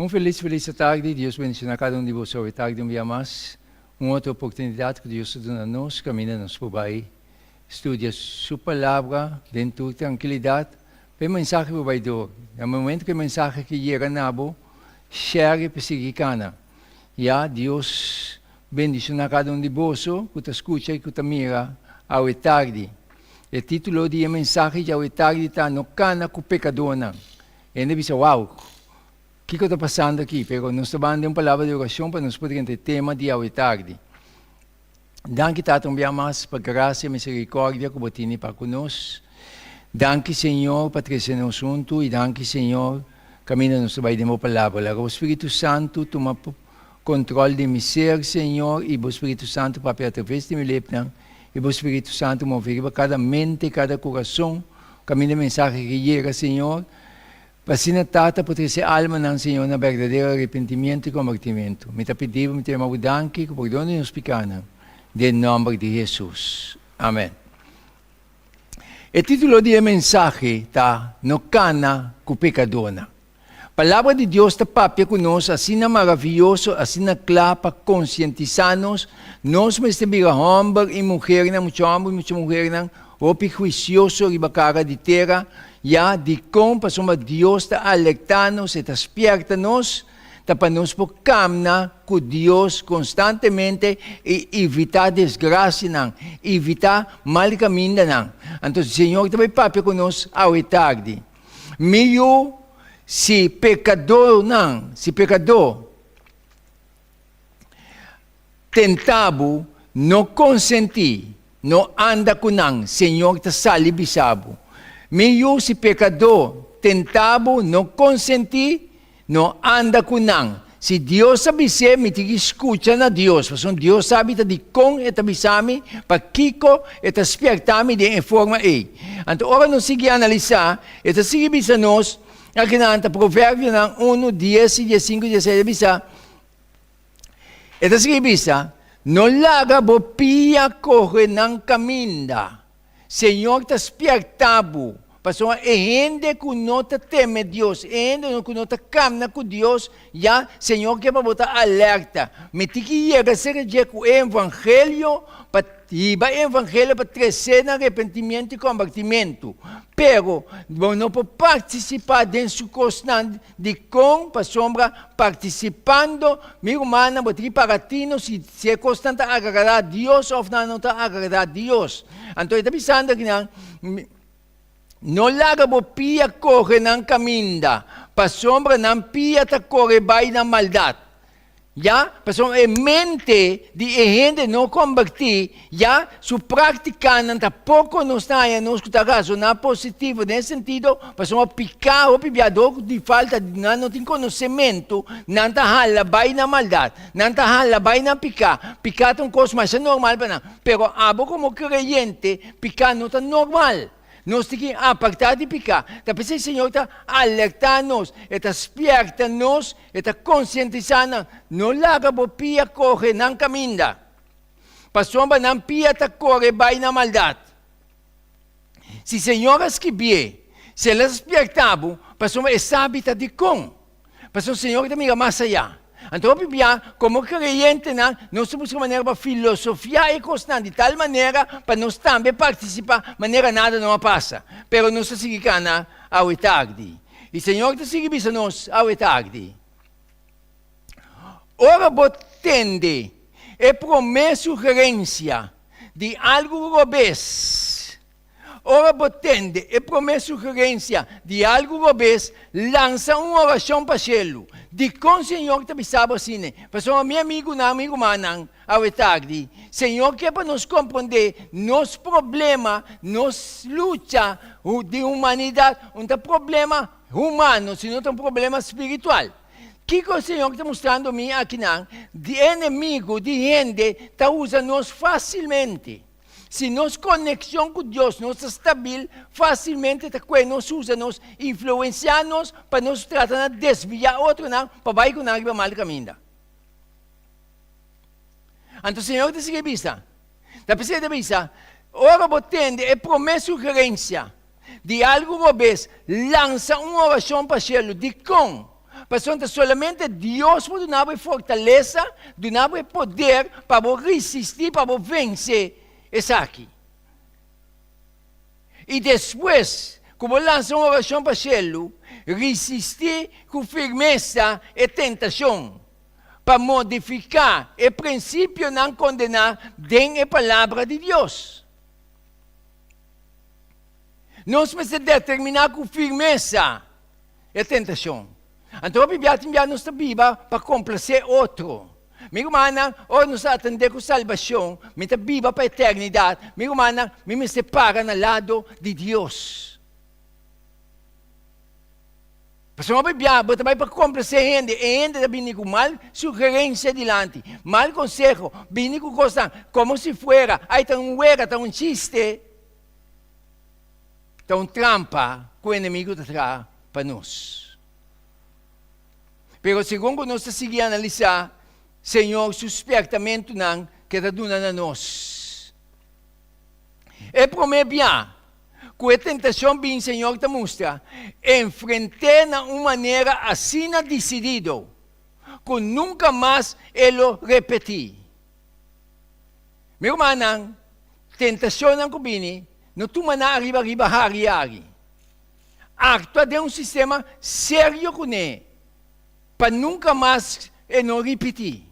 Un felis felis atardi, Dios bendiciona cada un di boso awe tardi un bia mas. Un otro oportunidad cu Dios ta duna nos caminda nos por bay studia Su Palabra den tur trankilidad pa e mensahe por bay door. Na momento cu e mensahe aki yega na bo, share pa sigui cana. Ya, Dios bendiciona cada un di boso cu ta scucha y cu ta mira awe tardi. E titulo di e mensahe djawe tardi ta No Cana cu Pecadornan. Hende bisa, Wow! Kiko ta pasando aki? Pero nos ta ban den un palabra di orashon pa nos por drenta e tema di awe tardi. Danki Tata un bia mas pa grasia i miserikòrdia ku bo tini pa ku nos. Danki Señor pa trese nos huntu i danki Señor kaminda nos ta bai den bo palabra. Laga bo Spiritu Santu tuma kontrol di mi ser Señor i bo Spiritu Santu papia atraves di mi lepnan i bo Spiritu Santu move riba kada mente, kada kurason kaminda e mensahe aki yega Señor. Pa asina Tata por trese almanan, Señor, na berdadero arepentimiento i kombertimentu. Mi ta pidi Bo, mi ta yama Bo danki ku pordon di nos pikanan, den nòmber di Hesus. Amen. E titulo di e mensahe ta No Kana ku Pekadónan. Palabra di Dios ta papia ku nos asina maravioso, asina kla pa konsientisá nos. Nos mester bira hòmber i muhernan, mucha hòmber i mucha muhernan, Hopi huisioso riba kara di tera, ya, dikon? Pasobra Dios ta alertá nos, e ta spièrta nos, ta pa nos por kamna ku Dios konstantemente i evitá desgrasianan, evitá mal kamindanan. Anto Señor ta bai papia ku nos awe tardi. Mi yu, si pekadónan, si pekadó Tenta bo, no konsentí, no anda ku nan, Señor ta sali bisa bo. Mi yu, si pekadó tenta bo, no konsentí, no anda ku nan. Si Dios a bis'é, mi tin ki skucha na Dios, pasobra Dios sabi ta dikon e ta bisa mi, pakiko e ta spièrta mi den e forma ei. Anto ora nos sigui analisá, e ta sigui bisa nos, akinan ta Proverbionan unu, dies i diesinku, dieseis, e bisa, E ta sigui bisa, No laga bo pia kohe nan kaminda. Señor ta spièrta bo, pasobra e hende ku no ta teme Dios, e hende ku no ta kamna ku Dios, ya, Señor ke pa bo ta alerta. Mi tin ki yega serka dje ku e evangelio pa Hiba e evangelio pa tresé nan repentimiento i kombertimentu. Pero, bo no por partisipá den su kosnan. Dikon? Pasobra partisipando, mi rumannan, bo tin ki paga tino si si e kosnan ta agradá Dios òf nan no ta agradá Dios. Anto e ta bisando akinan, No laga bo pia kohe nan kaminda, pasobra nan pia ta kore bai na maldat. Ya, pasobra e mente di e hende no kombertí, ya, su práktikanan ta poko nos ta haña nos ku ta rasoná positivo den e sentido, pasobra piká hopi bia dor di falta di nan no tin konosementu, nan ta hala bai na maldat, nan ta hala bai na piká. Piká ta un kos masha normal pa nan, pero abo komo kreyente, piká no ta normal. Nos tin ki apartá di piká. Ta p'esei Señor ta alertá nos, E ta spièrta nos, E ta konsientisá nan, No laga bo pia kohe nan kaminda, pasobra nan pia ta kore bai na maldat. Si Señor a skibié, si El a spièrta bo, pasobra E sabi ta dikon. Pasobra Señor ta mira mas ayá. Anto hopi bia, komo kreyentenan, nos ta buska manera pa filosofiá e kosnan di tal manera pa nos tambe partisipá manera nada no a pasa. Pero nos ta sigui kana awe tardi. I Señor ta sigui bisa nos awe tardi, Ora bo tende e promé sugerensia di algu robes, Ora bo tende e promé sugerensia di algu robes, lansa un orashon pa shelu. Dikon Señor ta bisa bo asina? Pasobra mi amigunan, mi rumannan, awe tardi, Señor ke pa nos komprondé nos problema, nos lucha di humanidat un ta problema humano, sino ta un problema spiritual. Kiko Señor ta mustrando mi akinan? Di enemigu di hende ta usa nos fásilmente. Si nos konekshon ku Dios no ta stabil, fásilmente ta kue nos usa nos, influensiá nos pa nos trata na desviá otronan pa bai ku nan riba mal kaminda. Anto Señor ta sigui bisa, ta p'esei ta bisa, ora bo tende e promé sugerensia di algu robes, lansa un orashon pa shelu. Dikon? Pasobra ta solamente Dios por duna bo e fortalesa, duna bo e poder pa bo risistí, pa bo vense esaki. I despues ku bo lansa un orashon pa shelu, risistí ku firmesa e tentashon pa modifiká e prinsipionan kondená den e Palabra di Dios. Nos mester determiná ku firmesa e tentashon. Anto hopi bia tin bia nos ta biba pa komplasé otro. Mi rumannan, ora nos a atendé ku salbashon, mi ta biba pa eternidat. Mi rumannan, mi mester para na lado di Dios. Pasobra hopi bia bo ta bai pa komplasé hende, e hende ta bini ku mal sugerensia dilanti, mal konseho, bini ku kosnan komo si fuera, ai ta un wega, ta un chiste. Ta un trampa ku enemigu ta traha pa nos. Pero segun ku nos ta sigui analisá Señor su spièrtamentunan ku e ta duna na nos, e promé bia ku e tentashon bin Señor ta mustra, enfrent'é na un manera asina disidido ku nunka mas e lo repetí. Mi rumannan, tentashonnan ku bini no tuma nan ariba riba hari hari. Aktua den un sistema serio kuné pa nunka mas e no ripití.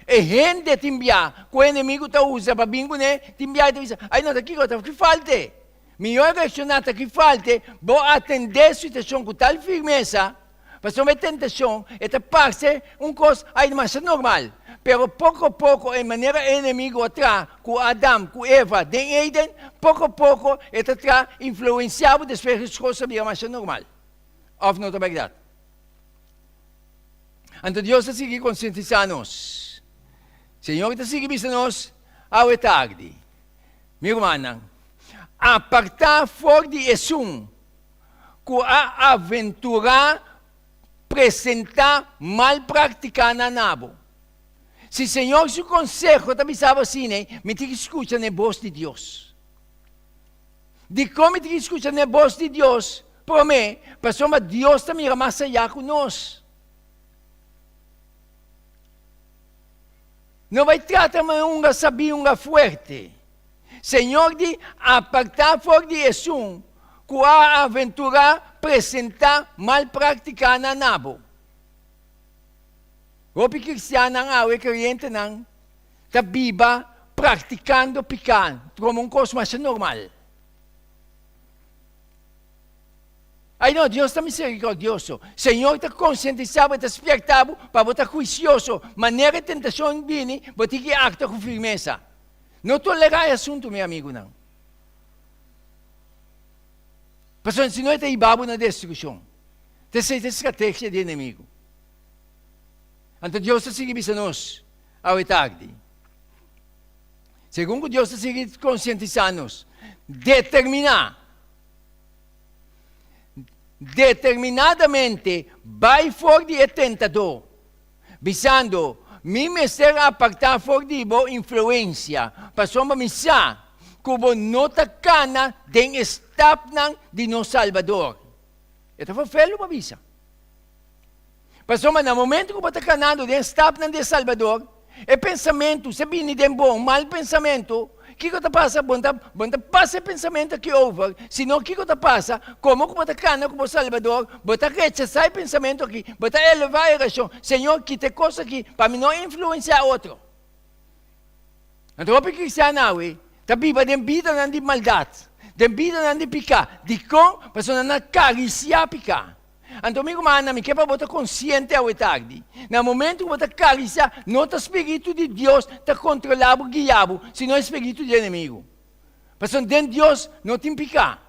E hende tin bia ku e enemigu ta usa pa bin kuné, tin bia e ta bisa, Ai no ta kiko, ta ki falte. Mihó e reakshoná ta ki falte, bo atendé situashon ku tal firmesa, pasobra e tentashon e ta parse un kos ai masha normal, pero poko poko e manera e enemigu a traha ku Adam ku Eva den Eden, poko poko e ta traha influensiá bo despues e kos a bira masha normal. Òf no ta bèrdat? Anto Dios ta sigui konsientisá nos. Señor ta sigui bisa nos awe tardi. Mi rumannan, apartá for di esun ku a aventurá presentá mal práktikanan na bo. Si Señor su konseho ta bisa bo asina, mi tin ki skucha na e bos di Dios. Dikon mi tin ki skucha na e bos di Dios? Promé, pasobra Dios ta mira mas ayá ku nos. No bai trata ma hunga sabí, hunga fuerte. Señor di, Apartá for di esun ku a aventurá presentá mal práktikanan na bo. Hopi kristiannan awe, kreyentenan, ta biba praktikando piká komo un kos masha normal. Ai no, Dios ta miserikordioso. Señor ta konsientisá bo, e ta spiertá bo pa bo ta huisioso. Manera e tentashon bini, bo tin ki aktua ku firmesa. No tolerá e asuntu, mi amigunan. Pasobra si no e ta hiba bo na destrukshon. Ta esei ta e strategia di enemigu. Anto Dios ta sigui bisa nos awe tardi. Segun ku Dios ta sigui konsientisá nos, determiná. Determinadamente bai for di e tentadó, bisando, Mi mester apartá for di bo influensia, pasobra mi sa ku bo no ta kana den e stapnan di nos Salbador. E ta ferfelu pa bisa. Pasobra na momento ku bo ta kanando den e stapnan di e Salbador, e pensamentu sa bini den bo, un mal pensamentu, kiko ta pasa? Bo ta bo ta pasa e pensamentu aki over, sino kiko ta pasa? Komo ku bo ta kana ku bo Salbador, bo ta rechasá e pensamentu aki, bo ta elevá e orashon, Señor, kita e kos aki pa mi no influensiá otro. Anto hopi kristian awe ta biba den bidanan di maldat, den bidanan di piká. Dikon? Pasobra nan a karisiá piká. Anto mi rumannan, mi ke pa bo ta konsiente awe tardi. Na momentu ku bo ta karisiá, no ta spiritu di Dios ta kontrolá bo, guia bo, sino e spiritu di enemigu. Pasobra den Dios no tin piká.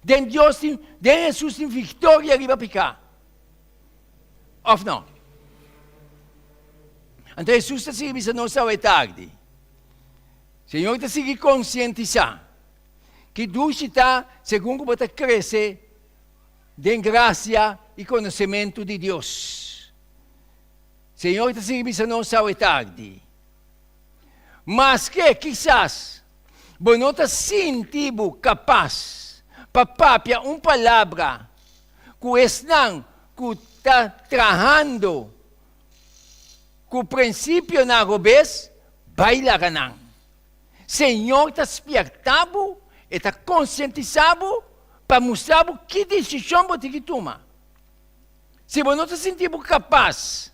Den Dios tin, den Hesus tin viktoria riba piká. Òf no? Anto Hesus ta sigui bisa nos awe tardi. Señor ta sigui konsientisá ki dushi ta segun ku bo ta krese den grasia i konosementu di Dios. Señor ta sigui bisa nos awe tardi, Maske kisas bo no ta sinti bo kapas pa papia un palabra ku esnan. ku ta trahando ku prinsipionan robes, bai laga nan. Señor ta spierta bo, e ta konsientisá bo pa mustra bo ki desishon bo tin ki tuma. Si bo no ta sinti bo kapas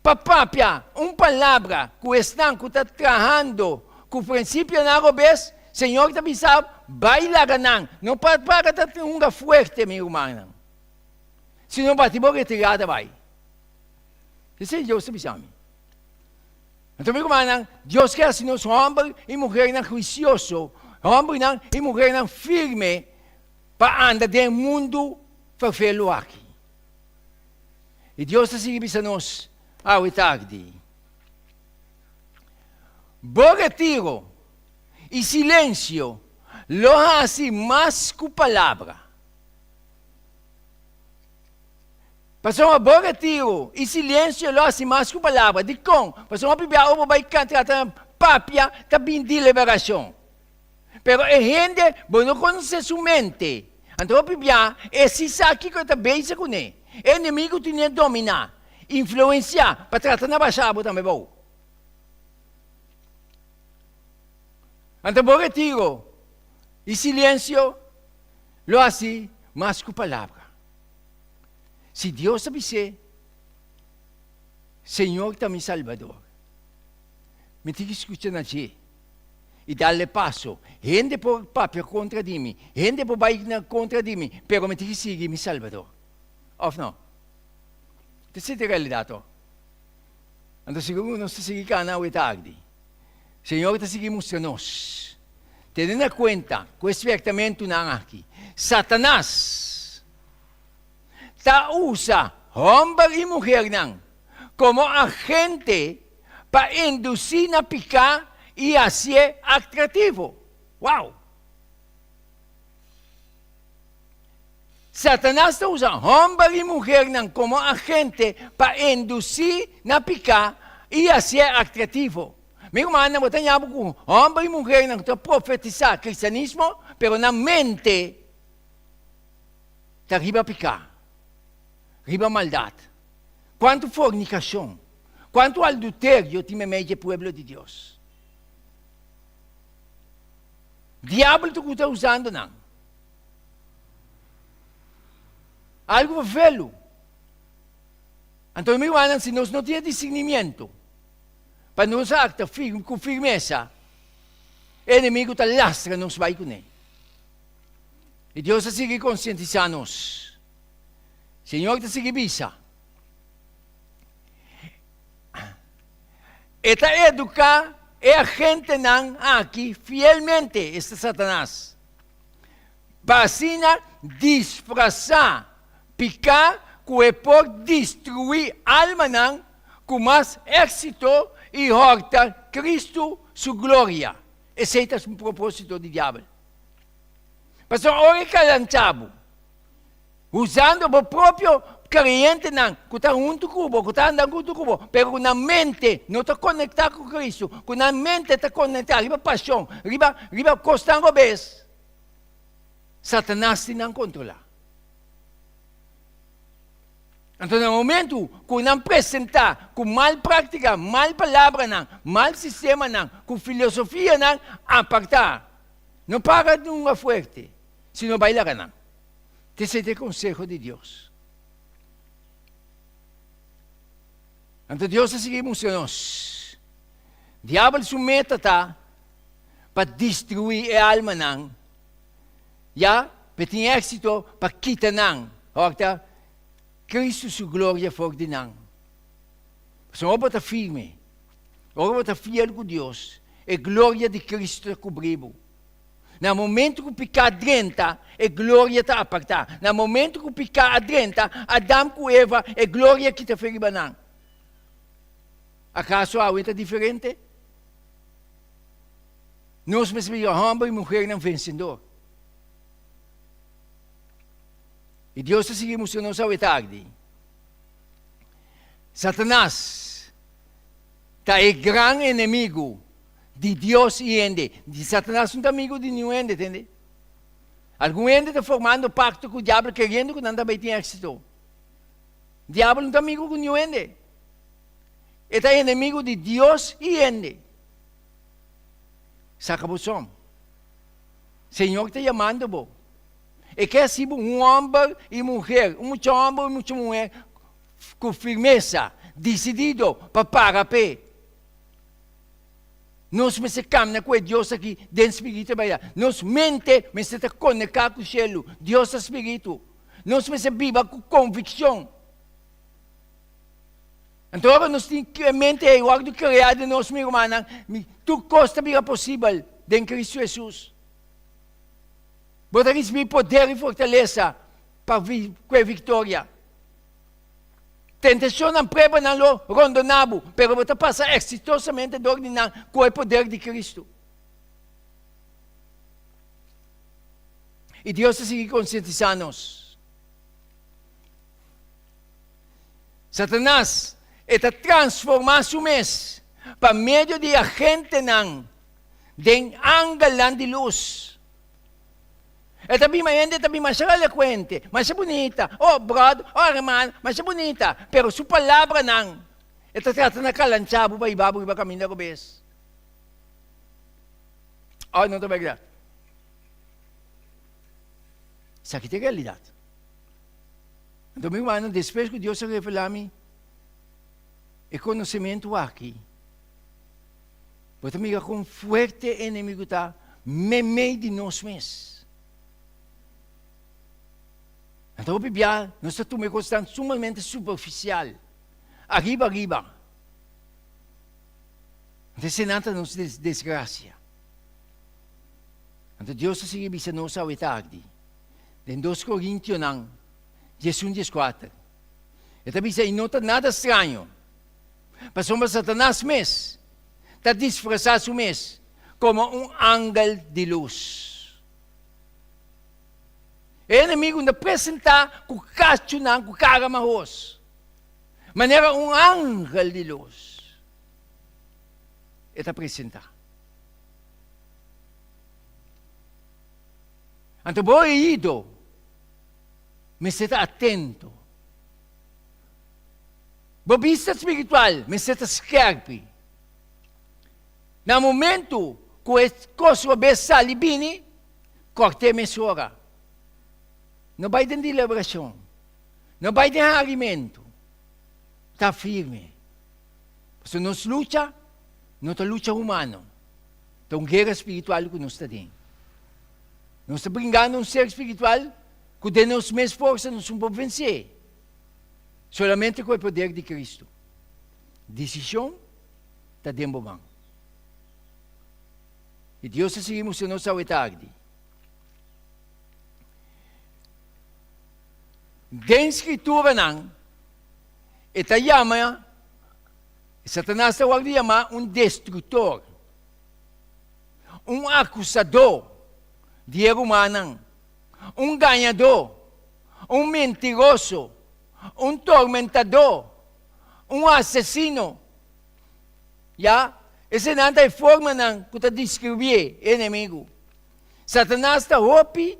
pa papia un palabra ku esnan ku ta trahando ku prinsipionan robes, Señor ta bisa bo, bai laga nan. No pa paga ta hunga fuerte, mi rumannan, sino bati bo retirada bai. Esei Dios ta bisa mi. Anto mi rumannan, Dios ke hasi nos hòmber i muhernan huisioso, hòmbernan i muhernan firme pa anda den e mundu ferfelu aki. I Dios ta sigui bisa nos awe tardi, Bo retiro i silensio lo hasi mas ku palabra. Pasobra bo retiro i silensio lo hasi mas ku palabra. Dikon? Pasobra hopi bia ora bo bai trata papia ta bin deliberashon. Pero e hende bo no konosé su mente. Anto hopi bia e si sa kiko e ta bezig kuné. E enemigu tine dominá, influensiá pa trata na basha bo tambe bou. Anto bo retiro i silensio lo hasi mas ku palabra. Si Dios a bis'é, Señor ta mi Salbador, mi tin ki skucha na dje i dal'e paso. Hende por papia kontra di mi, hende por bai na kontra di mi, pero mi tin ki sigui mi Salbador. Òf no? Ta esei ta e realidat ò? Anto segun nos ta sigui kana awe tardi, Señor ta sigui mustra nos. Tene na kuenta ku e spiertamentunan aki, Satanas ta usa hòmber i muhernan komo agente pa indusí na piká i hasié atrativo. Wow! Satanas ta usa hòmber i muhernan komo agente pa indusí na piká i hasié atrativo. Mi rumannan, bo ta ña bo ku hòmber i muhernan ku ta profetisá kristianismo, pero nan mente ta riba piká, riba maldat. Kuantu fornikashon, kuantu alduterio tin meimei dje pueblo di Dios! Diabel ta ku ta usando nan. Algu velu. Anto mi rumannan, si nos no tin e discernimiento, Pa nos akta firme ku firmesa, e enemigu ta lastra nos bai kuné. I Dios ta sigui konsientisá nos. Señor ta sigui bisa, E ta eduká e agentenan aki fielmente, esta Satanas, pa asina disfrasá piká ku e por destruí almanan ku mas éksito i hòrta Kristu su gloria. Esei ta su propósito di diabel. Pasobra ora e kalanchá bo, usando bo propio kreyentenan ku ta huntu ku bo, ku ta anda huntu ku bo, pero ku nan mente no ta konektá ku Kristu, ku nan mente ta konektá riba pashon, riba riba kosnan robes, Satanas tin nan kontrolá. Anto na momentu ku nan presentá ku mal práktika, mal palabranan, mal sistemanan, ku filosofianan apartá, no para nunga fuerte, sino bai laga nan. Esei ta e konseho di Dios. Anto Dios a sigui mustra nos, Diabel su meta ta pa destruí e almanan, ya p'e tin éksito pa kita nan. Ora Cristo su gloria for di nan. Pasobra ora bo ta firme, ora bo ta fiel ku Dios, e gloria di Cristo ta kubri bo. Na momento ku piká drenta, e gloria ta apartá. Na momento ku piká a drenta, Adam ku Eva, e gloria kita for riba nan. Akaso awe ta diferente? Nos mester bira hòmber i muhernan vensendor. I Dios ta sigui mustra nos awe tardi. Satanas ta e gran enemigu di Dios i hende. Satanas no ta amigu di niun hende, tende? Algun hende ta formando pakto ku diabel keriendo ku nan ta bai tin éksito. Diabel no ta amigu ku niun hende. E ta enemigu di Dios i hende. Saka bo som. Señor ta yamando bo. E ke hasi bo un hòmber i muher, un mucha hòmber i mucha muher ku firmesa, disidido pa para p'e. Nos mester kamna ku e Dios aki den spiritu i bèrdat. Nos mente mester ta koneká ku shelu. Dios ta spiritu. Nos mester biba ku konvikshon. Anto ora nos tin e mente ei wòrdu kreá den nos, mi rumannan, tur kos ta bira posibel den Kristu Hesus. Bo ta risibí poder i fortalesa pa ku e viktoria. Tentashonnan, pruebanan lo rondoná bo, pero bo ta pasa eksitosamente dor di nan ku e poder di Kristu. I Dios ta sigui konsientisá nos. Satanas e ta transformá su mes pa medio di agentenan den angelnan di lus. E ta bima hende ta bin masha elokuente, masha bunita, oh bròder, oh hermano, masha bunita, pero su palabranan e ta trata na kalanchá bo pa hiba bo riba kaminda robes. Oh, no ta bèrdat? Esaki ta e realidat. Anto mi rumannan, despues ku Dios a revelá mi e konosementu aki, bo ta mira kon fuerte e enemigu ta meimei di nos mes. Anto hopi bia nos ta tuma e kosnan sumamente superfisial, ariba ariba. Anto esenan ta nos desgrasia. Anto Dios ta sigui bisa nos awe tardi. Den dos Korintionan 11 14, e ta bisa, I no ta nada straño, pasobra Satanas mes ta disfrasá su mes komo un angel di lus. E enemigu no ta presentá ku kachunan ku kara mahos, manera un angel di lus e ta presentá. Anto bo oido mester ta atento. Bo bista spiritual mester ta skerpi. Na momento ku e kos robes sali bini, kòrt'é mesora. No bai den deliberashon, no bai den harimentu. Ta firme. Pasobra nos lucha no ta lucha humano. Ta un guera spiritual ku nos ta den. Nos ta bringando un ser spiritual ku den nos mes forsa nos no por vensé. Solamente ku e poder di Kristu. Desishon ta den bo man. I Dios ta sigui mustra nos awe tardi. Den Skrituranan e ta yama Satanas ta wòrdu yamá un destruktor, un akusadó di e rumannan, un gañadó, un mentiroso, un tormentadó, un asesino. Ya, esenan ta e formanan ku ta deskribié e enemigu. Satanas ta hopi,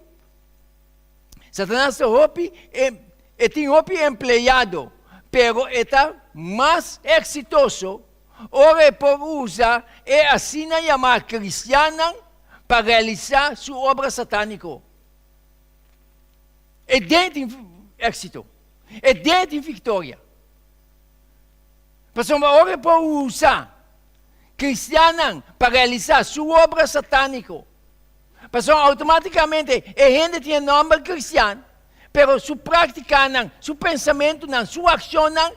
Satanas ta hopi, e, e tin hopi empleado, pero e ta mas eksitoso ora e por usa e asina yamá kristiannan pa realisá su obra satániko. E den tin éksito. E den tin viktoria. Pasobra ora e por usa kristiannan pa realisá su obra satániko, pasobra outomátikamente e hende tin e nòmber kristian, pero su práktikanan, su pensamentunan, su akshonnan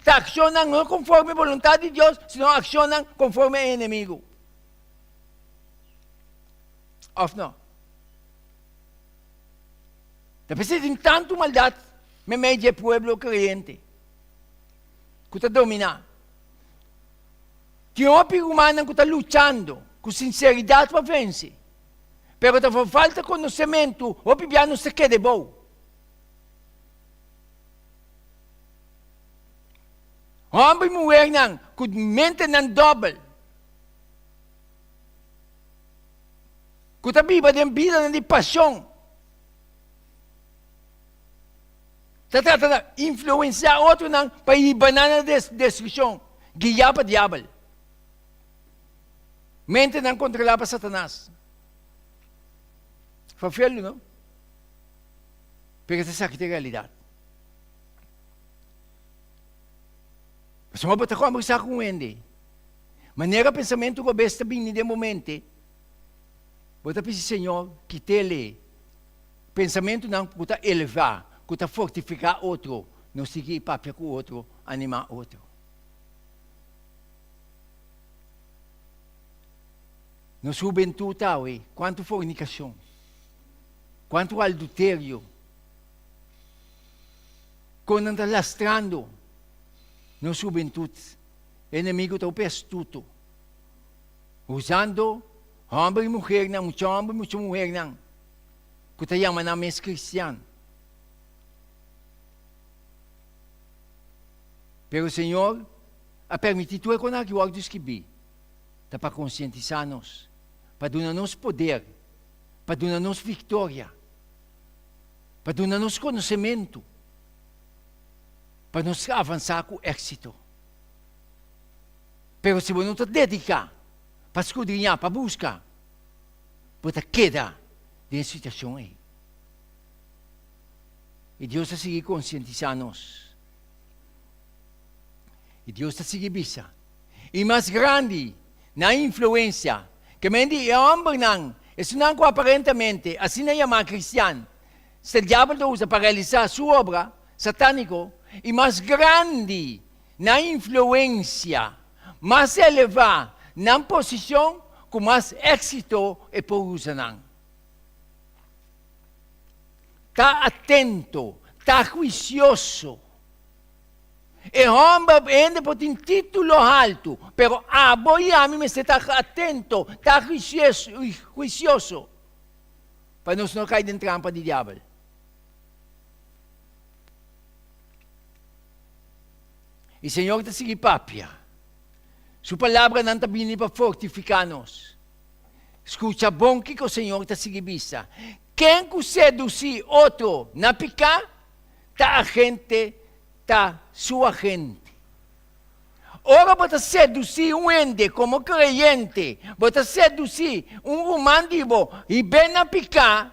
ta akshonnan no konforme boluntat di Dios, sino akshonnan konforme e enemigu. Òf no? Ta p'esei tin tantu maldat meimei di e pueblo kreyente ku ta dominá. Tin hopi rumannan ku ta luchando ku sinseridat pa vense, pero ta for falta konosementu hopi bia nos ta keda ebou. Hòmber i muhernan ku mentenan dòbel, ku ta biba den bidanan di pashon. Ta trata na influensiá otronan pa hiba nan na destrukshon, guiá pa diabel. Mentenan kontrolá pa Satanas. Ferfelu, no? Pero ta esaki ta e realidat. Pasobra bo ta kombersá ku un hende, manera pensamentu robes ta bini den bo mente, bo ta bisa, Señor, kit'el Pensamentunan ku ta elevá, ku ta fortifiká otro, nos sigui papia ku otro, animá otro. Nos hubentut awe, kuantu fornikashon, kuantu alduterio, kon nan ta lastrando nos hubentut. E enemigu ta hopi astuto, usando hòmber i muhernan, mucha hòmber i mucha muhernan, ku ta yama nan mes kristian. Pero Señor a permití tur e konan aki wòrdu skibí, ta pa konsientisá nos, pa duna nos poder, pa duna nos viktoria, pa duna nos konosementu, pa nos avansá ku éksito. Pero si bo no ta dediká pa skudriñá, pa buska, bo ta keda den e situashon ei. I Dios ta sigui konsientisá nos. I Dios ta sigui bisa, I mas grandi nan influensia ke men di e hòmbernan, esunnan ku aparentamente asina yamá kristian, sta diabel ta usa pa realisá su obra satániko, i mas grandi nan influensia, mas elevá nan posishon ku mas éksito e por usa nan. Ta atento, ta huisioso. E hòmber òf hende por tin título haltu, pero abo i ami mester ta atento, ta huisioso, pa nos no kai den trampa di diabel. I Señor ta sigui papia. Su palabranan ta bini pa fortifiká nos. Skucha bon kiko Señor ta sigui bisa, Ken ku sedusí otro na piká, ta agente ta su agente. Ora bo ta sedusí un hende komo kreyente, bo ta sedusí un ruman di bo hib'é na piká,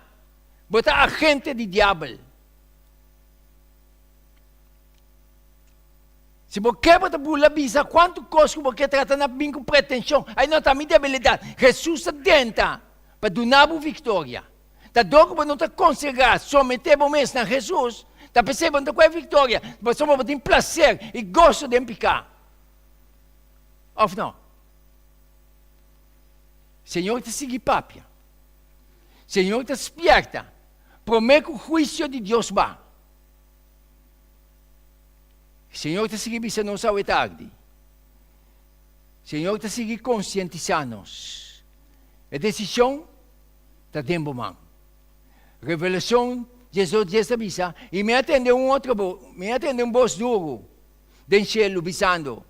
bo ta agente di diabel. Si bo ke bo ta bula bisa kuantu kos ku bo ke trata na bin ku pretenshon. Ai no ta mi debilidat. Hesus ta denta pa duna bo viktoria. Ta dor ku bo no ta konsegrá someté bo mes na Hesus, ta p'esei bo no ta kohe viktoria, pasobra bo tin plaser i goso den piká. Òf no? Señor ta sigui papia. Señor ta spièrta promé ku huisio di Dios ba. Señor ta sigui bisa nos awe tardi. Señor ta sigui konsientisá nos. E desishon ta den bo man. Revelashon 12 ta bisa, I mi a tende un otro bo, mi a tende un bos duru den shelu bisando,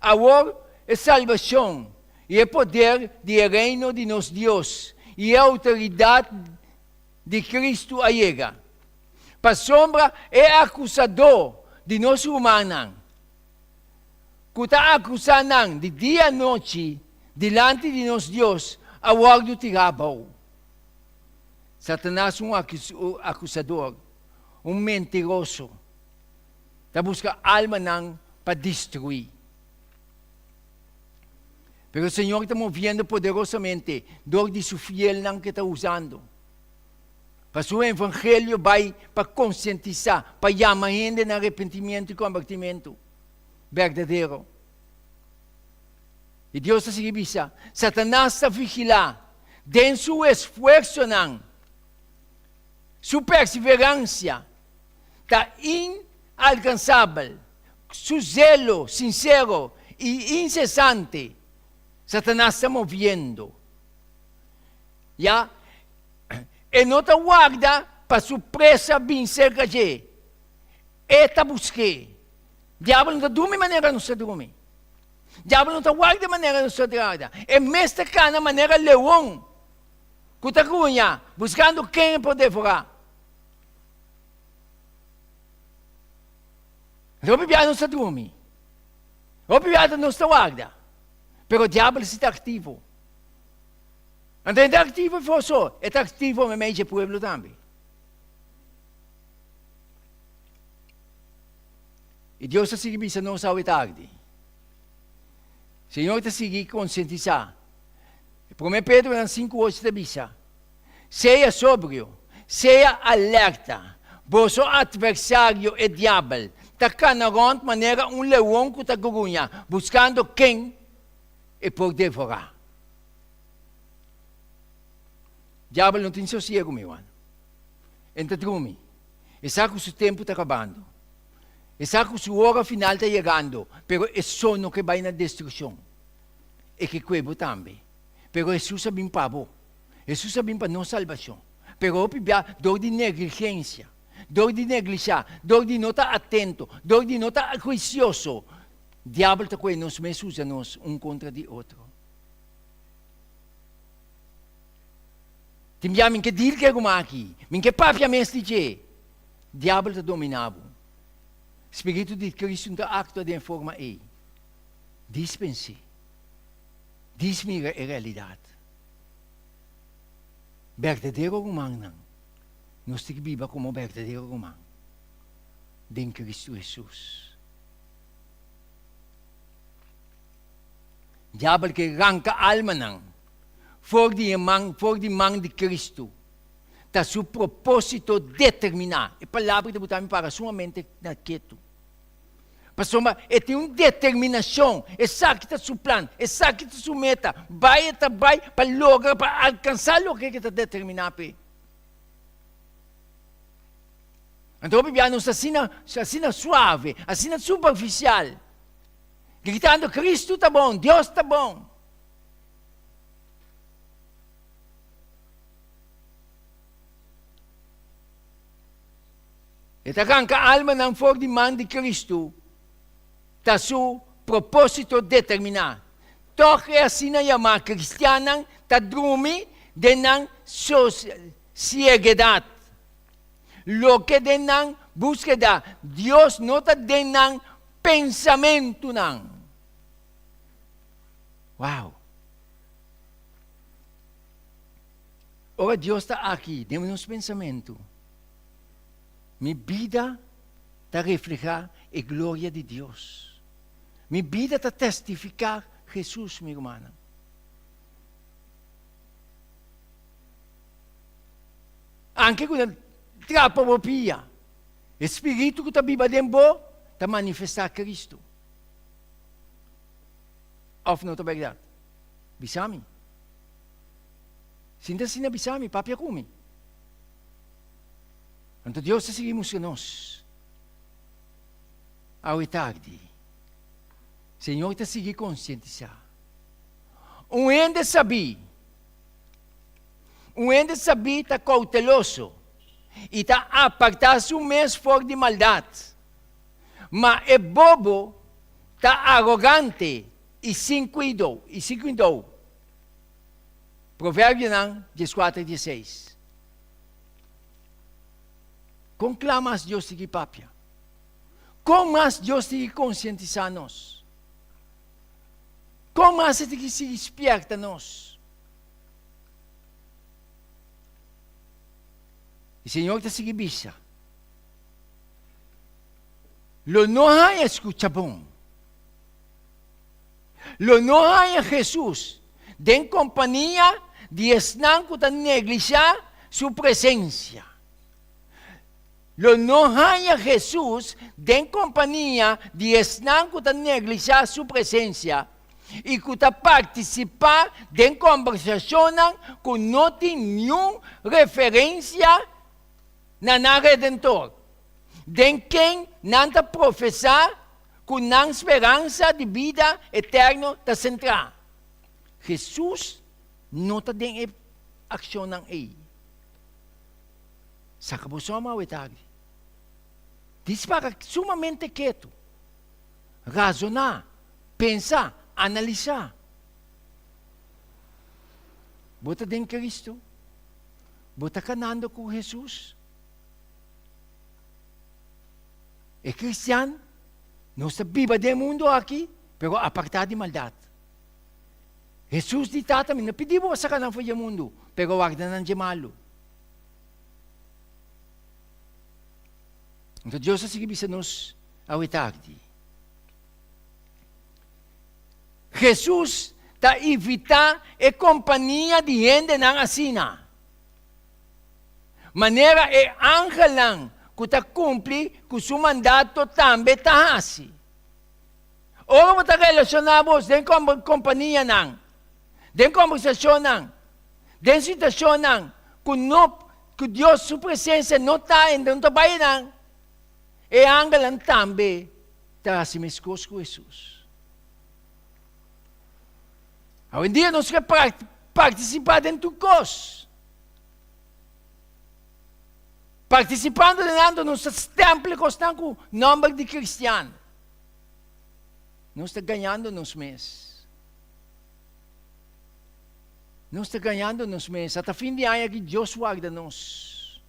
Awor e salbashon i e poder di e reino di nos Dios i e outoridat di Kristu a yega. Pasobra e akusadó di nos rumannan, ku ta akusá nan di dia anochi dilanti di nos Dios, a wòrdu tirá abou. Satanas un akusador, un mentiroso, ta buska almanan pa destruí. Pero Señor ta moviendo poderosamente dor di su fielnan ku e ta usando. Pa su evangelio bai pa konsientisá, pa yama hende na arepentimiento i kombertimentu berdadero. I Dios ta sigui bisa, Satanas ta vigilá den su esfuersonan, su perseveransia ta inalkansabel, su zelo sinsero i insesante, Satanas ta moviendo. Ya, e no ta warda pa su presa bin serka dje. E ta busk'é. Diabel no ta drumi manera nos ta drumi. Diabel no ta warda manera nos ta warda. E mes ta kana manera leon ku ta gruña, buskando ken e por devorá. Hopi bia nos ta drumi. Hopi bia nos ta warda. Pero diabel si ta aktivo. Anto e ta aktivo for so, e ta aktivo meimei dje pueblo tambe. I Dios ta sigui bisa nos awe tardi. Señor ta sigui konsientisá. Promé Pedronan 5:8 ta bisa, Sea sobrio, sea alerta, boso atversario e diabel ta kana rònt manera un leon ku ta gruña, buskando ken e por devorá. Diabel no tin sosiegu, mi ruman. E ta drumi. E sa ku su tempu ta kabando. E sa ku su ora final ta yegando, pero e so no ke bai na destrukshon. E ke kue bo tambe. Pero Hesus a bin pa bo. Hesus a bin pa nos salbashon. Pero hopi bia dor di negligensia, dor di neglishá, dor di no ta atento, dor di no ta huisioso, diabel ta kohe nos mes usa nos un kontra di otro. Tin bia mi ke dil ke ruman aki, mi ke papia mes di dje. Diabel ta dominá bo. Spiritu di Kristu no ta aktua den e forma ei. Dispens'é. Dismira e realidat. Berdadero rumannan, nos tin ki biba komo berdadero ruman den Kristu Hesus. Diabel ke ranka almanan for di e man, for di man di Kristu. Ta su propósito determiná. E palabra ta buta mi para sumamente na ketu. Pasobra e tin un determinashon, esaki ta su plan, esaki ta su meta, bai e ta bai pa logra, pa alkansá loke ke ta determiná p'e. Anto hopi bia nos ta asina, asina suave, asina superfisial, gritando Kristu ta bon, Dios ta bon. E ta ranka almanan for di man di Kristu, ta su propósito determiná. Tòg e asina yamá kristiannan ta drumi den nan siegedat. Loke den nan búskeda Dios no ta den nan pensamentunan. Wow! Ora Dios ta aki den nos pensamentu, Mi bida ta reflehá e gloria di Dios. Mi bida ta testifiká Hesus, mi rumannan. Anke ku nan trapa bo pia, e spiritu ku ta biba den bo ta manifestá Kristu. Òf no ta bèrdat? Bisa mi. Sinta asina bisa mi, papia ku mi. Anto Dios ta sigui mustra nos awe tardi. Señor ta sigui konsientisá. Un hende sabí, un hende sabí ta kouteloso i ta apartá su mes for di maldat. Ma e bobo ta arogante i sin kuidou, i sin kuidou. Proverbionan dieskuater dieseis. Kon kla mas Dios tin ki papia? Kon mas Dios tin ki konsientisá nos? Kon mas e tin ki sigui spièrta nos? E Señor ta sigui bisa, Lo no haña skucha bon. Lo no haña Hesus den kompania di esnan ku ta neglishá su presensia. Lo no haña Hesus den kompania di esnan ku ta neglishá su presensia i ku ta partisipá den kòmbersashonnan ku no tin niun referensia na nan Redentor, den ken nan ta profesá ku nan speransa di bida eterno ta sentrá. Hesus no ta den e akshonnan ei. Saka bo sòm awe tardi. Dis para sumamente ketu. Razoná, pensa, analisá. Bo ta den Kristu? Bo ta kanando ku Hesus? E kristian. Nos ta biba den e mundu aki, pero apartá di maldat. Hesus di, Tata, mi no pidi bo pa saka nan for di e mundu, pero warda nan dje malu. Anto Dios a sigui bisa nos awe tardi. Hesus ta invitá e kompania di hendenan asina. Manera e angelnan ku ta kumpli ku su mandato tambe ta hasi. Ora bo ta relashoná bos den kompanianan, den kombersashonnan, den situashonnan ku no ku Dios su presensia no ta en no ta bai einan, e angelnan tambe ta hasi meskos ku Hesus. Awendia nos ke partisipá den tur kos. Partisipando den nan nos ta stempel kosnan ku nòmber di kristian. Nos ta gañando nos mes. Nos ta gañando nos mes. Ata fin di aña aki Dios warda nos.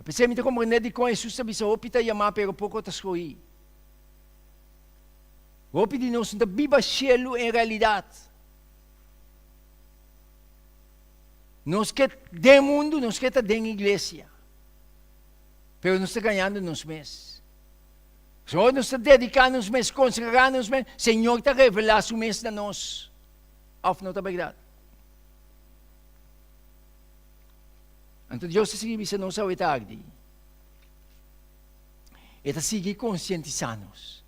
Apesar mi ta komprendé dikon Hesus ta bisa hopi ta yamá pero poko ta skohí. Hopi di nos no ta biba shelu en realidat. Nos ke den mundu, nos ke ta den iglesia. Pero nos ta gañando nos mes. So nos ta dediká nos mes, konsagrá nos mes, Señor ta revelá su mes na nos. Òf no ta bèrdat? Anto Dios ta sigui bisa nos awe tardi. E ta sigui konsientisá nos.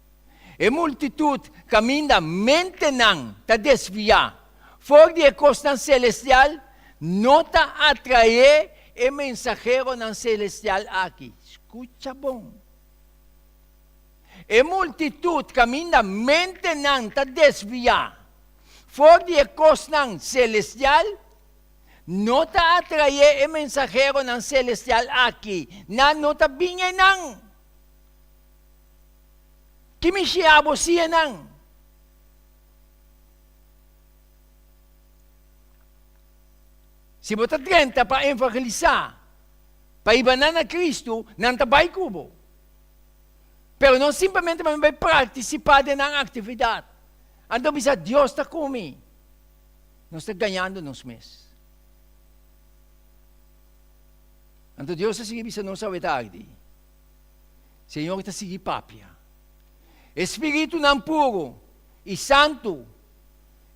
E multitut kaminda mentenan ta desviá for di e kosnan selestial no ta atraé e mensaheronan selestial aki. Skucha bon. E multitut kaminda mentenan ta desviá for di e kosnan selestial no ta atraé e mensaheronan selestial aki. Nan no ta bin einan. Ki mishi abo siña nan? Si bo ta drenta pa evangelisá, pa hiba nan na Kristu, nan ta bai ku bo. Pero no simplemente pa mi bai partisipá den nan aktividat. Anto bisa, Dios ta ku mi. Nos ta gañando nos mes. Anto Dios a sigui bisa nos awe tardi. Señor ta sigui papia. E spiritunan puru i santu,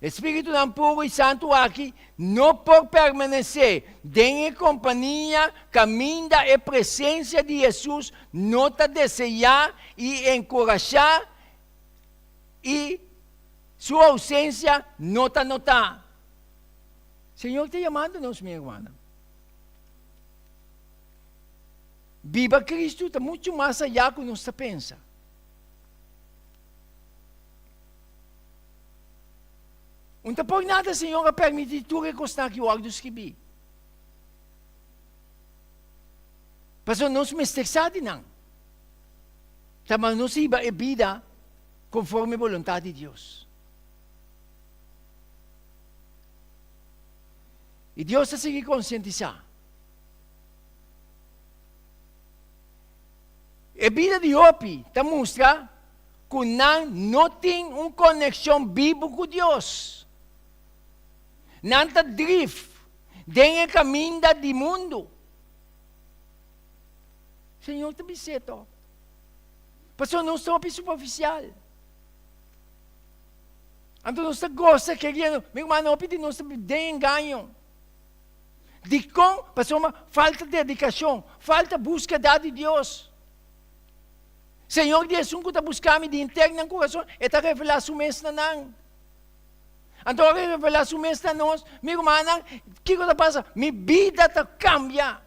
e spiritunan puru i santu aki no por permanesé den e kompania kaminda e presensia di Hesus no ta deseá i enkurashá i Su ousensia no ta notá. Señor ta yamando nos, mi hermana. Biba Cristo ta muchu mas ayá ku nos ta pensa. Un ta por nada Señor a permití tur e kosnan aki wòrdu skibí. Pasobra nos mester sa di nan. Ta mas nos hiba e bida konforme boluntat di Dios. I Dios ta sigui konsientisá. E bida di hopi ta mustra ku nan no tin un konekshon bibu ku Dios. Nan ta drif den e kaminda di mundu. Señor ta bis'é to. Pasobra nos ta hopi superfisial. Anto nos ta gosa keriendo, mi rumannan, hopi di nos ta den engaño. Dikon? Pasobra falta dedikashon, falta búskeda di Dios. Señor di esun ku ta buska mi di henter nan kurason, e ta revelá su mes na nan. Anto ora e revelá su mes na nos, mi rumannan, kiko ta pasa? Mi bida ta kambia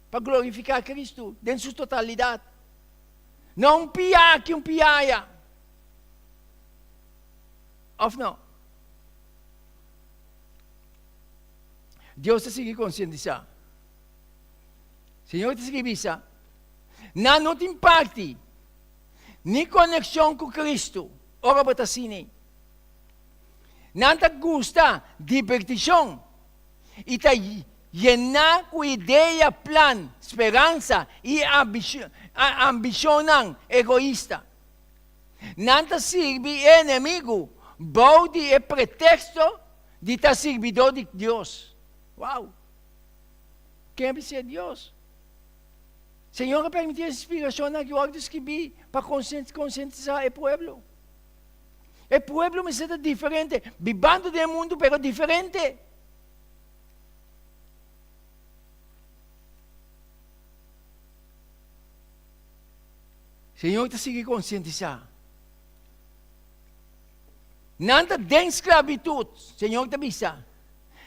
pa glorifiká Kristu den su totalidat. No un pia aki, un pia aya. Òf no? Dios ta sigui konsientisá. Señor ta sigui bisa, Nan no tin parti ni konekshon ku Kristu ora bo ta asina. Nan ta gusta dibertishon i ta. Yená ku idea, plan, speransa i ambishonnan egoista. Nan ta sirbi e enemigu bou di e preteksto di ta sirbidó di Dios. Wow! Ken a bis'é Dios? Señor a permití e inspirashonnan aki wòrdu skibí pa konsientisá e pueblo. E pueblo mester ta diferente, bibando den e mundu pero diferente. Señor ta sigui konsientisá. Nan ta den sklabitut, Señor ta bisa,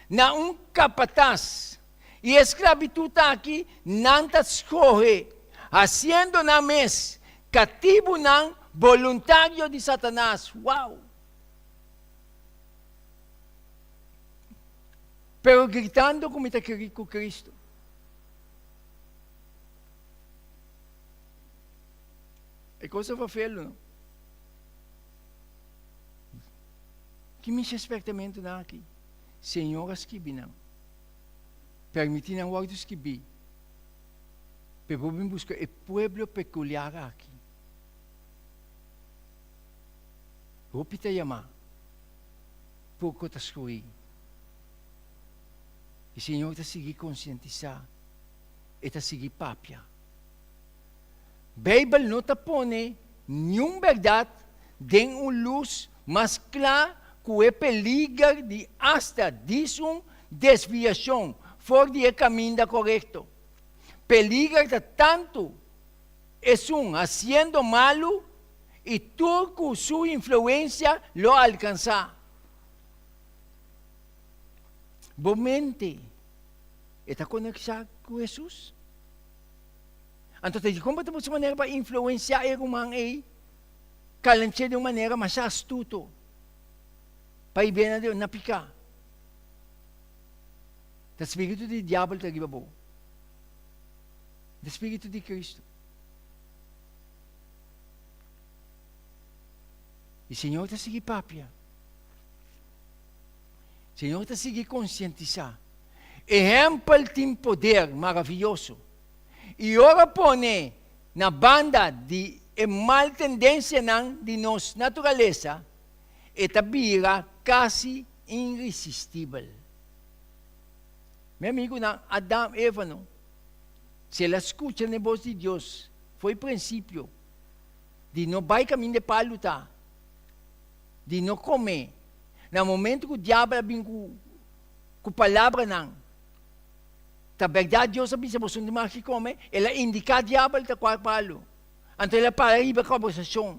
na un kapatas. I e sklabitut aki nan ta skohe, hasiendo nan mes katibunan boluntario di Satanas. Wow! Pero gritando ku mi ta ku Kristu. E kos ta vervelu, no? Ki mishi spertamentunan aki? Señor a skibi nan. Permití nan wòrdu skibí p'e por bin buska e pueblo pekuliar aki. Hopi ta yamá, poko ta skohí. E Señor ta sigui konsientisá, e ta sigui papia. Beibel no ta pone niun bèrdat den un lus mas kla ku e peliger di asta dis un desviashon for di e kaminda korekto. Peliger ta tantu esun hasiendo malu i tur ku su influensia lo alkansá. Bo mente e ta koneksá ku Hesus? Anto ta dikon bo ta buska manera pa influensiá e ruman ei kalench'é di un manera masha astuto pa i bena di na piká? Ta spiritu di diabel ta riba bo, ta spiritu di Kristu. I Señor ta sigui papia. Señor ta sigui konsientisá. Ehèmpel tin poder maravioso. I ora pone na banda di e mal tendensianan di nos naturalesa, e ta bira kasi irisistibel. Mi amigunan, Adam, Eva no, si el a skucha n'e bos di Dios for e prinsipio di no bai kaminda e palu ta, di no kome, na momento ku diabel a bin ku ku palabranan, Ta bèrdat Dios a bisa boso no mag ki kome? El a indiká diabel ta kua palu. Anto el a para riba e kòmbersashon.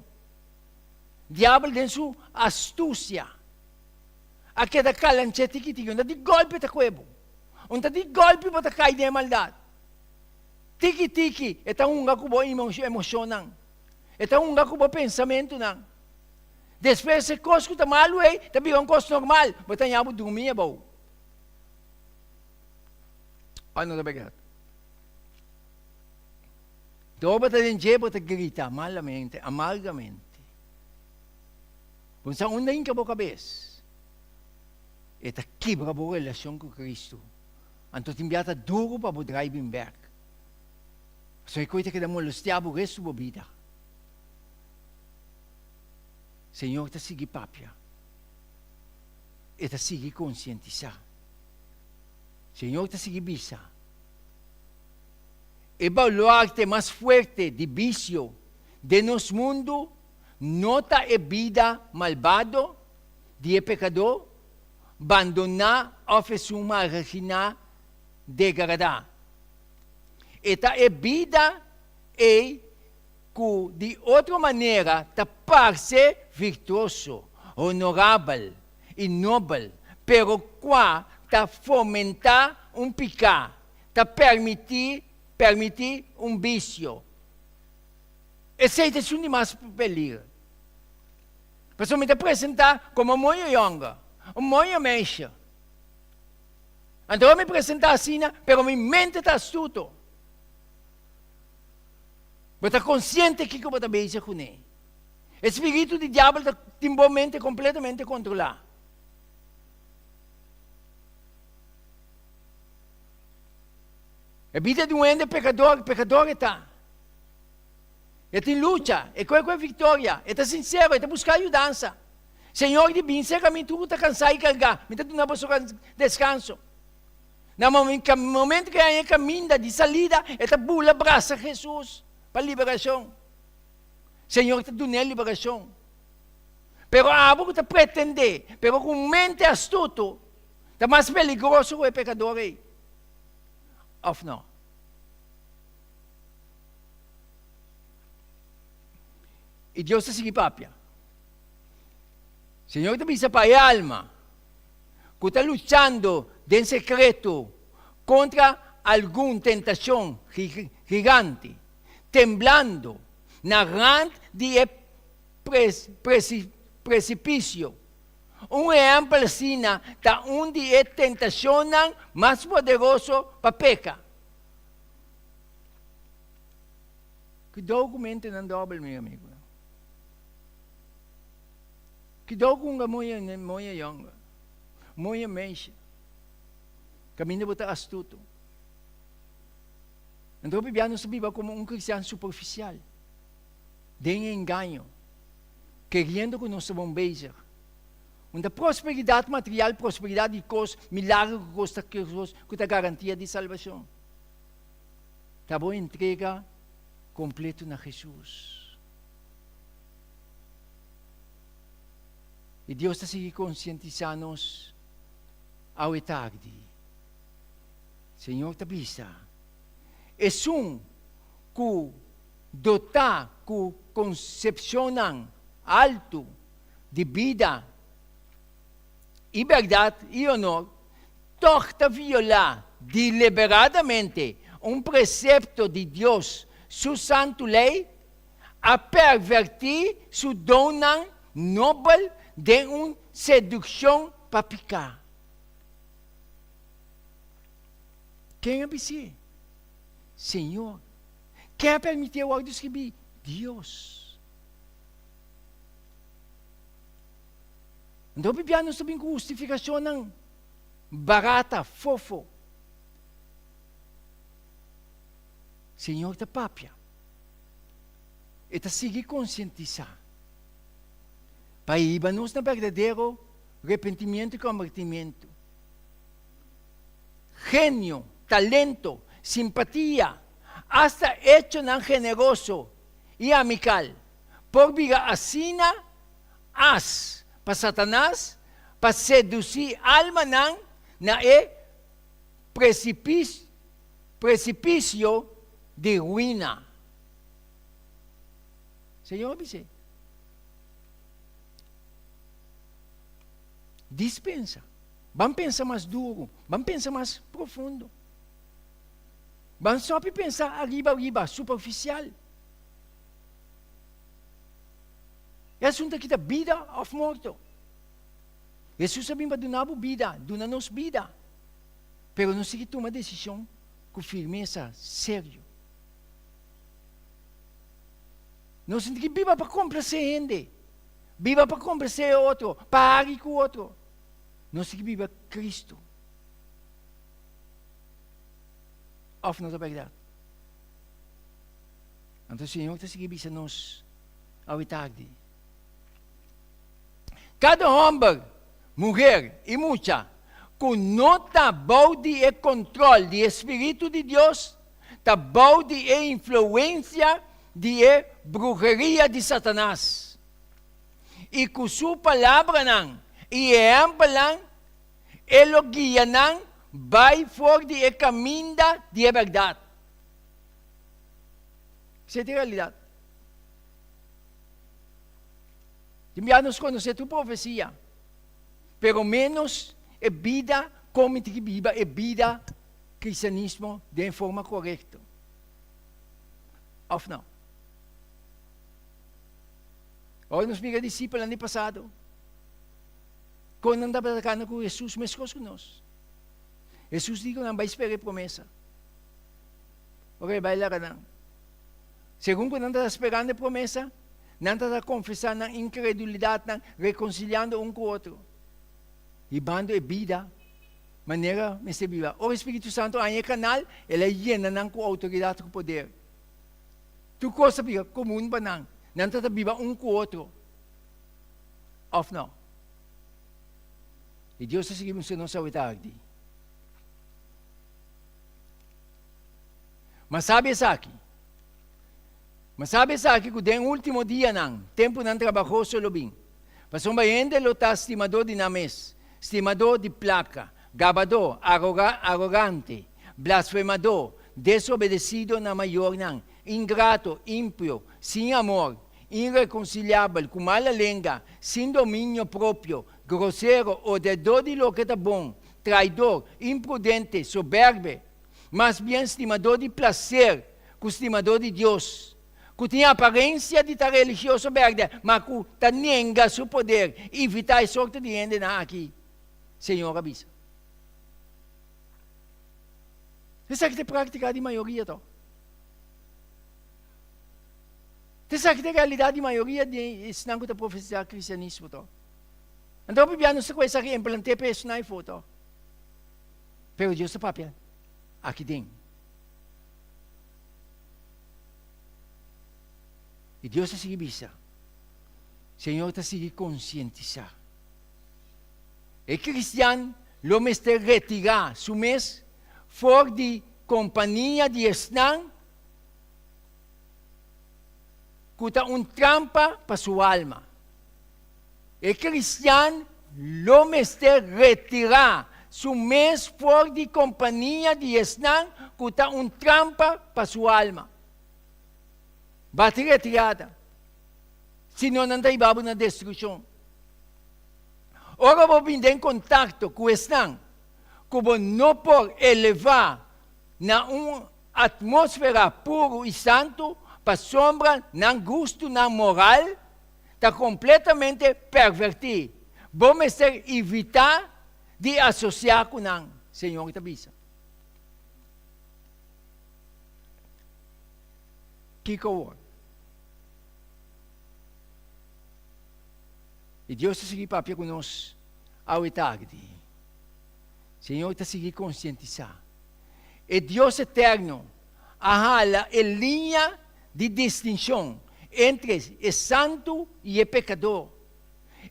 Diabel den su astusia a keda kalanch'é tiki tiki. Un ta di gòlpi ta kue bo. Un ta di gòlpi bo ta kai den e maldat. Tiki tiki e ta hunga ku bo emoshonnan. E ta hunga ku bo pensamentunan. Despues e kos ku ta malu ei ta bira un kos normal. Bo ta haña bo drumí abou. Ora no ta bèrdat. Dor bo ta den dje bo ta grita malamente, amargamente. Bo sa unda hinka bo kabes. E ta kibra bo relashon ku Kristu. Anto tin bia ta duru pa bo drai bin bèk. Pasobra e koi ta keda molestiá bo restu bo bida. Señor ta sigui papia. E ta sigui konsientisá. Señor ta sigui bisa, E baluarte mas fuerte di bisio den nos mundu no ta e bida malbado di e pekadó, bandoná òf esun marginá degradá. E ta e bida ei ku di otro manera ta parse virtuoso, honorabel i nobel, pero kua ta fomentá un piká, ta permití permití un bisio. Esei ta esun di mas peligro. Pasobra mi ta presentá komo un moño yònga, un moño meisje. Anto ora mi presentá asina, pero mi mente ta astuto. Bo ta konsiente kiko bo ta bezig kuné. E spiritu di diabel ta tin bo mente kompletamente kontrolá. E bida di un hende pekador, pekador e ta. E tin lucha, e koe ku e viktoria, e ta sinsero, e ta buska yudansa. Señor di, Bin serka mi tur ku ta kansá i kargá, mi ta duna boso deskanso. Na momento ku e haña e kaminda di salida, e ta bula brasa Hesus pa liberashon. Señor ta dun'é liberashon. Pero abo ku ta pretendé, pero ku un mente astuto, ta mas peligroso ku e pekador ei. Òf no? I Dios ta sigui papia. Señor ta bisa pa e alma ku ta luchando den sekreto kontra algun tentashon gigante, temblando na rand di e presipisio. Un ehèmpel asina ta un di e tentashonnan mas poderoso pa peka. Kudou ku mentenan dòbel, mi amigunan. Kudou ku hunga moña moña yònga, moña meisje. Kaminda bo ta astuto. Anto hopi bia nos ta biba komo un kristian superfisial, den e engaño, keriendo ku nos ta bon bezig. Unda prosperidat material, prosperidat di kos, milagro ku kos ta kos ku ta garantia di salbashon. Ta bo entrega kompleto na Hesus. I Dios ta sigui konsientisá nos awe tardi. Señor ta bisa, Esun ku dotá ku konsepshonnan altu di bida i bèrdat i onor, tòg ta violá deliberadamente un presepto di Dios su santu lei, a pervertí su donnan nobel den un sedukshon pa piká. Ken a bis'é? Señor. Ken a permitié wòrdu skribí? Dios. Anto hopi bia nos ta bin ku hustifikashonnan barata, fofo. Señor ta papia. E ta sigui konsientisá pa hiba nos na berdadero repentimiento i kombertimiento. Genio, talento, simpatia, asta echonan generoso i amikal por bira asina as pa Satanas pa sedusí almanan na e presipisio di ruina. Señor a bis'é, Dispensa. Ban pensa mas duru, ban pensa mas profundo. Ban stòp di pensa ariba ariba, superfisial. E asuntu aki ta bida òf morto. Hesus a bin pa duna bo bida, duna nos bida. Pero nos tin ki tuma desishon ku firmesa, serio. Nos tin ki biba pa komplasé hende, biba pa komplasé e otro, pa hari ku otro. Nos tin ki biba Kristu. Òf no ta bèrdat? Anto Señor ta sigui bisa nos awe tardi, Kada hòmber, muher i mucha ku no ta bou di e kontròl di e spiritu di Dios ta bou di e influensia di e bruheria di Satanas. I ku su palabranan i ehèmpelnan e lo guia nan bai for di e kaminda di e bèrdat. Esei ta e realidat. Tin bia nos konosé tur profesia, pero ménos e bida kon mi tin ki biba e bida kristianismo den e forma korekto. Òf no? Ora nos mira disipelnan di pasado, kon nan tabata kana ku Hesus meskos ku nos. Hesus di ku nan bai spera e promesa. Ora e bai laga nan. Segun ku nan tabata sperando e promesa, nan tabata konfesá nan inkredulidatnan, rekonsiliando un ku otro, hibando e bida. Manera mester biba. Ora e Spiritu Santu haña e kanal, el a yena nan ku outoridat ku poder. Tur kos ta bira komun pa nan. Nan ta ta biba un ku otro. Òf no? I Dios ta sigui mustra nos awe tardi. Ma sabi esaki, ma sabi esaki ku den último dianan tempunan trabahoso lo bin. Pasobra hende lo ta stimadó di nan mes, stimadó di plaka, gabadó, arogante, blasfemadó, desobedesido na mayornan, ingrato, impio, sin amor, inrekonsiliabel, ku mala lenga, sin dominio propio, grosero, odiadó di loke ta bon, traidor, imprudente, soberbe, mas bien stimadó di plaser ku stimadó di Dios. Ku tin aparensia di ta religioso bèrdè, ma ku ta nenga su poder. Evitá e sorto di hendenan aki, Señor a bisa. Esaki ta e práktika di mayoria tò. Ta esaki ta e realidat di mayoria di esnan ku ta profesá kristianismo tò. Anto hopi bia nos ta ku esaki implant'é pa esnan ei for tò. Pero Dios ta papia aki den. I Dios ta sigui bisa, Señor ta sigui konsientisá. E kristian lo mester retirá su mes for di kompania di esnan ku ta un trampa pa su alma. E kristian lo mester retirá su mes for di kompania di esnan ku ta un trampa pa su alma. Bati retirada, sino nan ta hiba bo na destrukshon. Ora bo bin den kontakto ku esnan ku bo no por elevá na un atmósfera puru i santu pasobra nan gustunan moral ta kompletamente pervertí, bo mester evitá di asosiá ku nan, Señor ta bisa. Kiko awor? I Dios ta sigui papia ku nos awe tardi. Señor ta sigui konsientisá. E Dios eterno a hala e liña di distinshon entre e santu i e pekadó,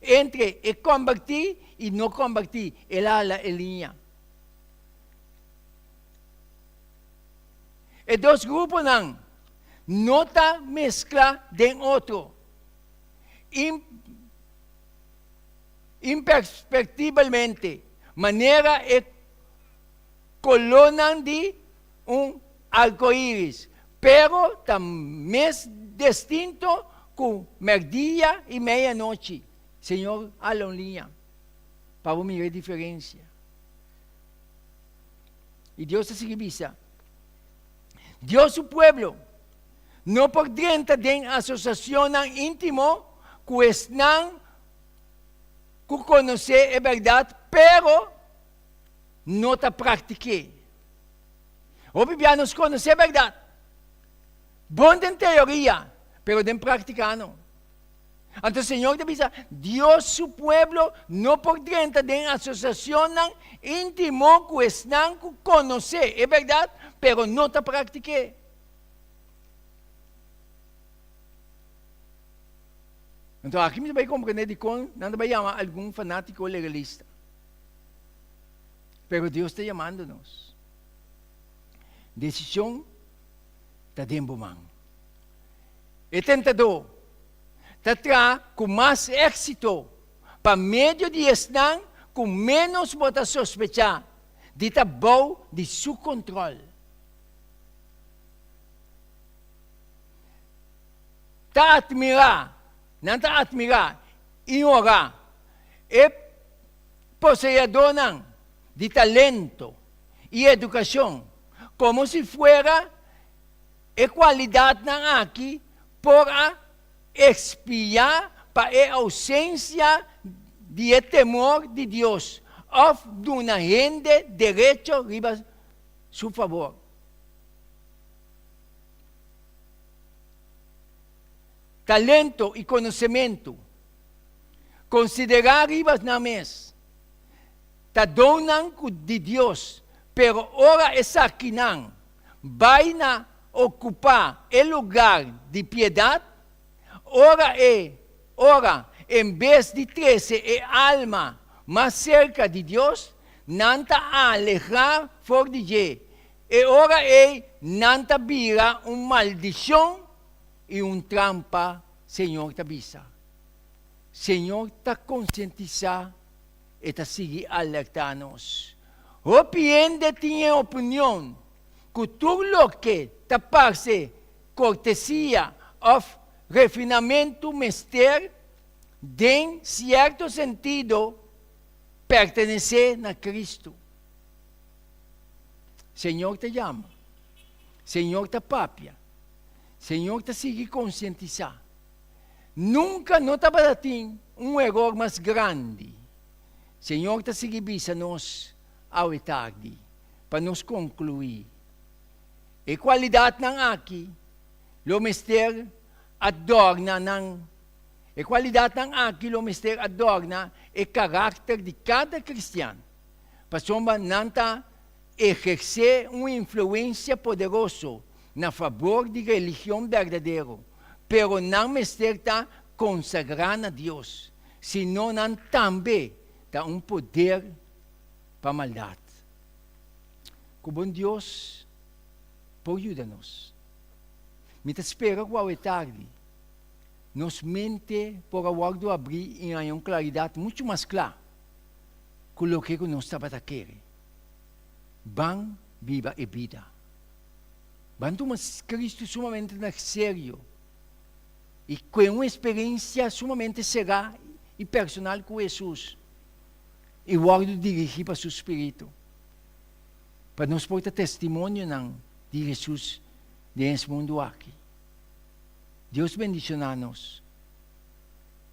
entre e kombertí i no kombertí, el a hala e liña. E dos gruponan no ta meskla den otro imperspectibelmente, manera e kolónan di un arkoiris, pero ta mes distinto ku mèrdia i meianochi. Señor hala un liña pa bo mira e diferensia. I Dios ta sigui bisa, Dios su pueblo no por drenta den asosiashonnan íntimo ku esnan ku konosé e bèrdat pero no ta praktik'é. Hopi bia nos konosé bèrdat bon den teoria, pero den práktika no. Anto Señor ta bisa, Dios su pueblo no por drenta den asosiashonnan íntimo ku esnan ku konosé e bèrdat, pero no ta praktik'é. Anto aki mi ta bai komprendé dikon nan ta bai yama algun fanátiko legalista. Pero Dios ta yamando nos. Desishon ta den bo man. E tentadó ta traha ku mas éksito pa medio di esnan ku ménos bo ta sospechá di ta bou di su kontròl. Ta atmirá, nan ta atmirá i honrá e poseedónan di talento i edukashon komo si fuera E kualidatnan aki por a ekspiá pa e ousensia di e temor di Dios òf duna hende derecho riba su fabor. Talento i konosementu. Konsiderá riba nan mes. Ta donnan ku di Dios, pero ora esakinan bai na okupá e lugar di piedat, ora e ora en bes di trese e alma mas serka di Dios, nan ta alehá for di dje. E ora ei nan ta bira un maldishon i un trampa, Señor ta bisa. Señor ta konsientisá, e ta sigui alertá nos. Hopi hende tin e opinion ku tur loke ta parse kortesia òf refinamentu mester, den sierto sentido, pertenesé na Kristu. Señor ta yama. Señor ta papia. Señor ta sigui konsientisá. Nunka no tabata tin un eror mas grandi. Señor ta sigui bisa nos awe tardi pa nos konkluí. E kualidatnan aki lo mester adorna nan. E kualidatnan aki lo mester adorna e karakter di kada kristian, pasobra nan ta ehersé un influensia poderoso na fabor di religion berdadero, pero nan mester ta konsagrá na Dios, sino nan tambe ta un poder pa maldat. Ku bon Dios por yuda nos. Mi ta spera ku awe tardi nos mente por a wòrdu abrí i haña un klaridat muchu mas kla ku loke ku nos tabata kere. Ban biba e bida. Ban tuma Cristo sumamente na serio i kue un experiencia sumamente será i personal ku Hesus i wòrdu dirigí pa su Spiritu pa nos por ta testimonionan di Hesus den es mundu aki. Dios bendishoná nos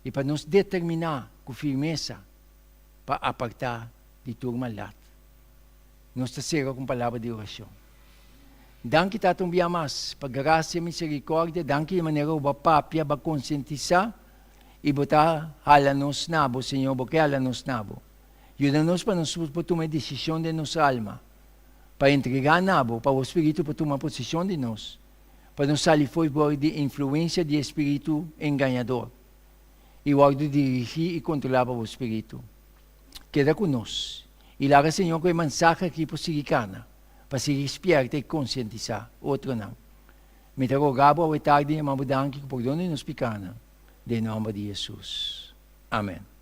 i pa nos determiná ku firmesa pa apartá di tur maldat. Nos ta sera ku un palabra di orashon. Danki Tata un bia mas pa grasia, miserikòrdia, danki di manera ku bo a papia, bo a konsientisá i bo ta hala nos na bo, Señor, bo ke hala nos na bo. Yuda nos pa nos por tuma e desishon den nos alma pa entregá na bo, pa bo Spiritu por tuma poseshon di nos, pa nos sali fo'i for di influensia di e spiritu engañador i wòrdu dirigí i kontrolá pa bo Spiritu. Keda ku nos i laga Señor ku e mensahe aki por sigui kana pa sigui spierta i konsientisá otronan. Mi ta roga bo awe tardi yama bo danki ku pordon di nos pikanan den nòmber di Hesus. Amen.